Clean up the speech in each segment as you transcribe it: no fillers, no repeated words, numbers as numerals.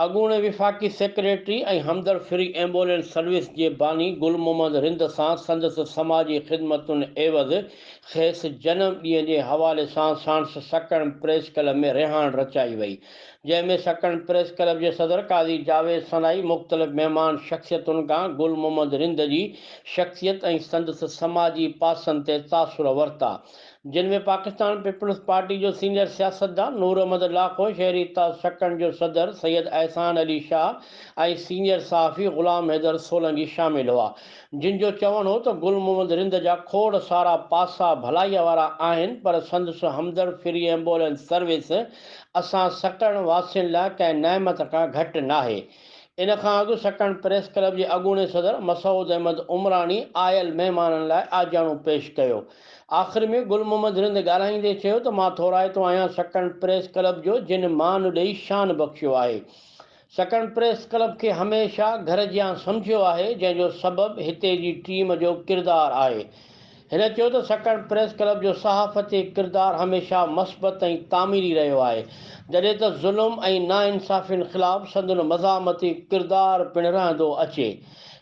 اڳوڻي وفاقي سيڪريٽري ۽ همدرد free ambulance service جي باني گل محمد رند سان سندس سماجي خدمتن عيوض کيس جنم ڏينهن جي حوالي سان ساڻس سڪرنڊ پريس ڪلب ۾ رهاڻ رچائي وئي جنهن ۾ سڪرنڊ پريس ڪلب جي صدر قاضي جاويد سنائي مختلف مهمان شخصيتن کان گل محمد رند جي شخصيت ۽ سندس سماجي پاسن تي تاثر ورتا جن ۾ پاڪستان پيپلز پارٽي جو سينيئر سياستدان نور احمد لاکو، شهري اتحاد سڪرنڊ جو صدر سيد احسان علي شاهه ۽ سينيئر صحافي غلام حيدر سولنگي شامل هئا، جن جو چوڻ هو ته گل محمد رند جا کوڙ سارا پاسا ڀلائيء وارا آهن پر سندس همدرد فري ايمبولينس سروس اسان سڪرنڊ واسين لاء ڪنهن نعمت کان گهٽ ناهي. ان کان اڳ سڪرنڊ پريس ڪلب جي اڳوڻي صدر مسعود احمد عمراڻي آيل مهمانن لاء آجياڻو پيش ڪيو. آخر ۾ گل محمد رند ڳالهائيندي چيو ته مان ٿورائتو آهيان سڪرنڊ پريس ڪلب جو جن مان ڏئي شان بخشيو آهي. سڪرنڊ پريس ڪلب کي هميشه گهر جيان سمجهيو آهي جنهن جو سبب هتي جي ٽيم جو ڪردار آهي. هن چيو ته سڪرنڊ پريس ڪلب جو صحافتي ڪردار هميشه مثبت ۽ تعميري رهيو آهي جڏهن ته ظلم ۽ ناانصافين خلاف سندن مزاحمتي ڪردار پڻ رهندو اچي.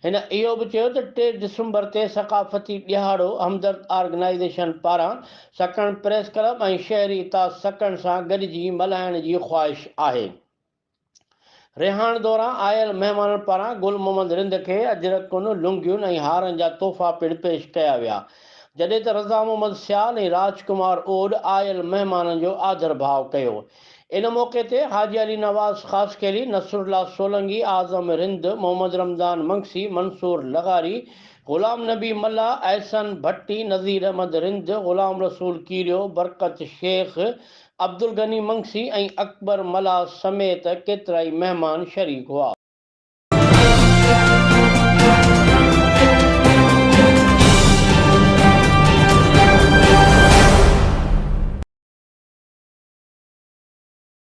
هن اهو به چيو ته ٽي ڊسمبر تي ثقافتي ڏهاڙو همدرد آرگنائيزيشن پاران سڪرنڊ پريس ڪلب ۽ شهري اتحاد سڪرنڊ سان گڏجي ملهائڻ جي خواهش آهي. رهاڻ دوران آيل مهمانن پاران گل محمد رند کي اجرڪن، لنگين ۽ هارن جا تحفا پڻ پيش ڪيا ويا. جڏهن ته رضا محمد سيال ۽ راج ڪمار اوڏ آيل مهمانن جو آڌرڀاء ڪيو. ان موقعي تي حاجي علي نواز خاصخيلي، نصرالله سولنگي، اعظم رند، محمد رمضان منگسي، منصور لغاري، غلام نبي ملاح، احسن ڀٽي، نذير احمد رند، غلام رسول ڪيريو، برڪت شيخ، عبدالغني منگسي ۽ اڪبر ملاح سميت ڪيترائي مهمان شريڪ هئا.